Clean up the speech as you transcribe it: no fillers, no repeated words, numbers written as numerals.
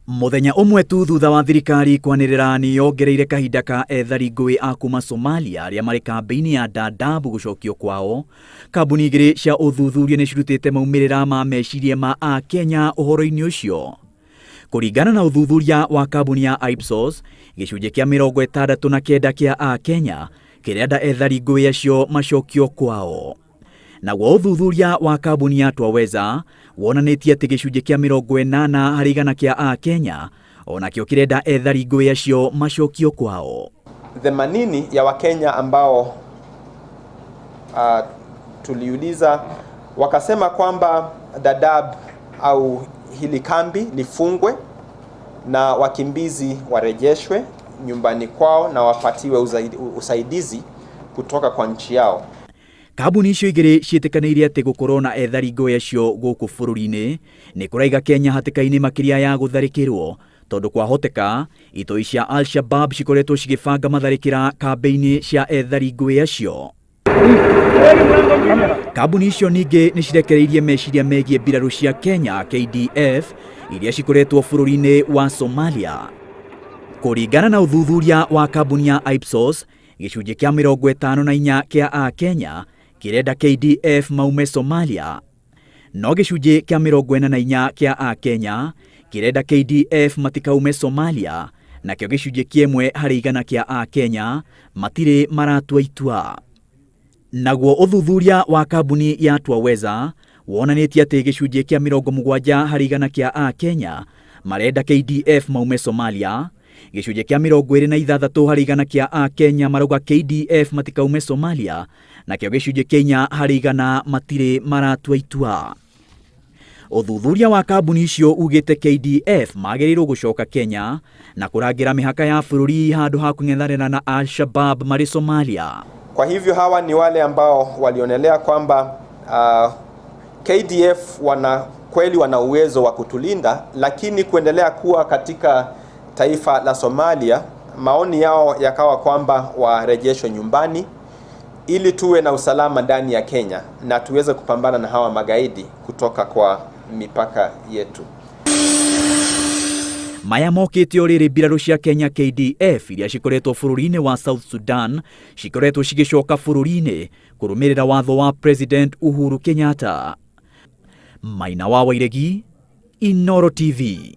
Mũthenya ũmwe tu thutha wa thirikari kwanĩrĩra nĩ yongereire kahinda ka ethari ngũĩ a kuma Somalia arĩa marĩ kambĩ-inĩ ya Dadaab gũcokio kwao, kambuni igĩrĩ cia ũthuthuria nĩ cirutĩte maumĩrĩra ma meciria ma Akenya ũhoro-inĩ ũcio. Kũringana na ũthuthuria wa kambuni ya Ipsos, gĩcunjĩ kĩa 69 kĩa Akenya kĩrenda ethari ngũĩ acio macokio kwao. Naguo ũthuthuria wa kambuni ya Twaweza wonanĩtie atĩ gĩcunjĩ kĩa 80% kĩa Akenya onakĩo kĩrenda ethari ngũĩ acio macokio kwao. 80 ya Wakenya ambao tuliuliza wakasema kwamba Dadaab au hili kambi lifungwe na wakimbizi warejeshwe nyumbani kwao na wapatiwe usaidizi kutoka kwa nchi yao. Kambuni icio igĩrĩ ciĩtĩkanĩirie atĩ gũkorwo na ethari ngũĩ acio gũkũ bũrũri-inĩ nĩ kũraiga Kenya hatĩka-inĩ makĩria ya gũtharĩkĩrwo tondũ kwahoteka itoi cia Al-Shabab cikoretwo cigĩbanga matharĩkĩra kambĩ-inĩ cia ethari ngũĩ acio. Kambuni icio ningĩ nĩ cirekereirie meciria megiĩ mbirarũ cia Kenya KDF iria cikoretwo bũrũri-inĩ wa Somalia. Kũringana na ũthuthuria wa kambuni ya Ipsos, gĩcunjĩ kĩa 54 kĩa Akenya kĩrenda KDF maume Somalia. No gĩcunjĩ kĩa 44 kĩa Akenya kĩrenda KDF matikaume Somalia, nakĩo gĩcunjĩ kĩa 1% kĩa Akenya matirĩ maratua itua. Naguo ũthuthuria wa kambuni ya Twaweza wonanĩtie atĩ gĩcunjĩ kĩa 70% kĩa Akenya marenda KDF maume Somalia, gĩcunjĩ kĩa 26% kĩa Akenya marauga KDF matikaume Somalia, nakĩo gĩcunjĩ kĩa 4% matirĩ maratua itua. Ũthuthuria wa kambuni icio ugĩte KDF magĩrĩirwo gũcoka Kenya na kũrangĩra mĩhaka ya bũrũri handũ ha kũng'ethanĩra na Al-Shabab marĩ Somalia. Kwa hivyo hawa ni wale ambao walionelea kwamba KDF wana kweli wana uwezo wa kutulinda, lakini kuendelea kuwa katika taifa la Somalia, maoni yao yakawa kwamba warejeshwe nyumbani ili tuwe na usalama ndani ya Kenya na tuweze kupambana na hawa magaidi kutoka kwa mipaka yetu. Maya mokĩte o rĩrĩ mbirarũ cia Kenya KDF iria cikoretwo bũrũri-inĩ wa South Sudan cikoretwo cigĩcoka bũrũri-inĩ kũrũmĩrĩra watho wa President Uhuru Kenyatta. Maina wa Wairegi, Inooro TV.